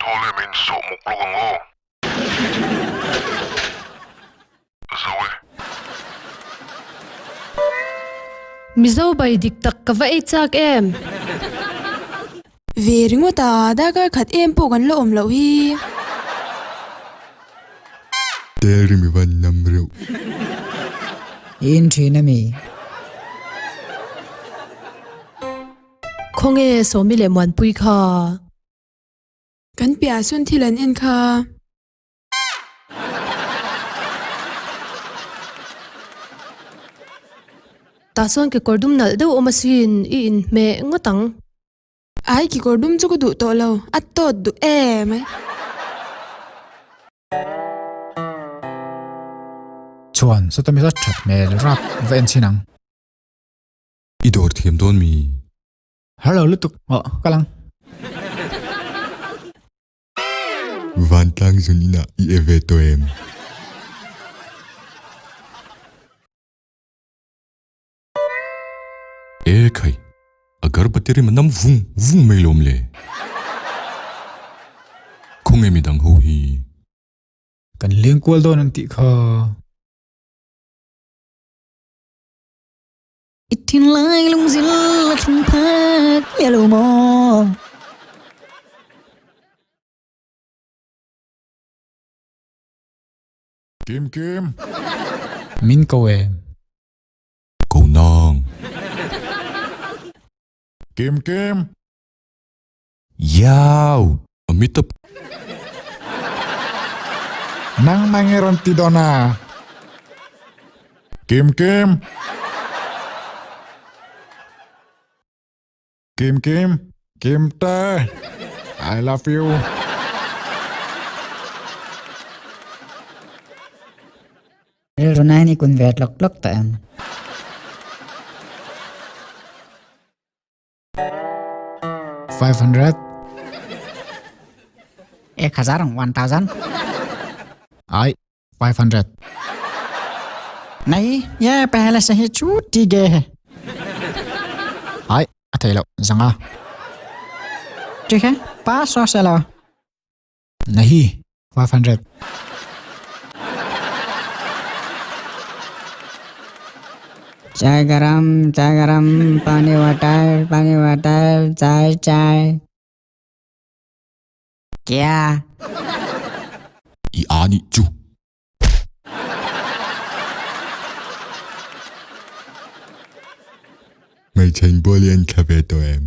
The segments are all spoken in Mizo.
thawl em in sawh muk lawk ang aw. Zo e. Mizo bai dik tak ka va ei chak em. Ve ringawt a, darkar khat em pawh kan la awm loh hi. Tel rim i van nam reuh. I in thin a mi? Khawnge Sawmi leh Muanpui kha? Kan piah sawn thil an en kha. Tah chuan kekawr dum nalh deuh awm asin i inhmeh ngawt ang. Ai kekawr dum chu ka duh tawh lo, a tawt duh em ai. Chuan sawta mi that hmel rap va en chhin ang. I dawr thiam dawn mi? Har lo lutuk aw kal ang. Vantlang zun inah i e ve tawh em? E khai, agarbati rim a nam vung vung mai lawm le. Khawnge midang ho hi? Kan leng kual dawn an tih kha. I thinlai lungzil a thleng phak miah lo maw? Kim Kim. Min ko em. Ko nang. Kim Kim. Yau. Amitabh. Nang mang i rawn ti dawn a. Kim Kim. Kim Kim. Kim te. I love you. Rilru nain i kun ve tlawk tlawk tawh em? 500. Ek hazar, 1000. Ai, 500. Nahi, ye pehle se hi chhut hi ge hai. Ai, a thei loh, zanga. Thik hai, 500 se lo. Nahi, 500. Chai garam, chai garam, pani water, pani water, chai chai. Kya? I a nih chu. Hmeichhe inbual hi an thla ve tawh em?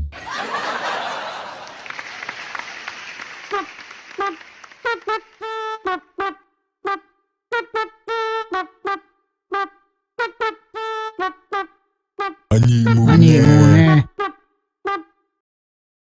A nih mu A nih mu ne.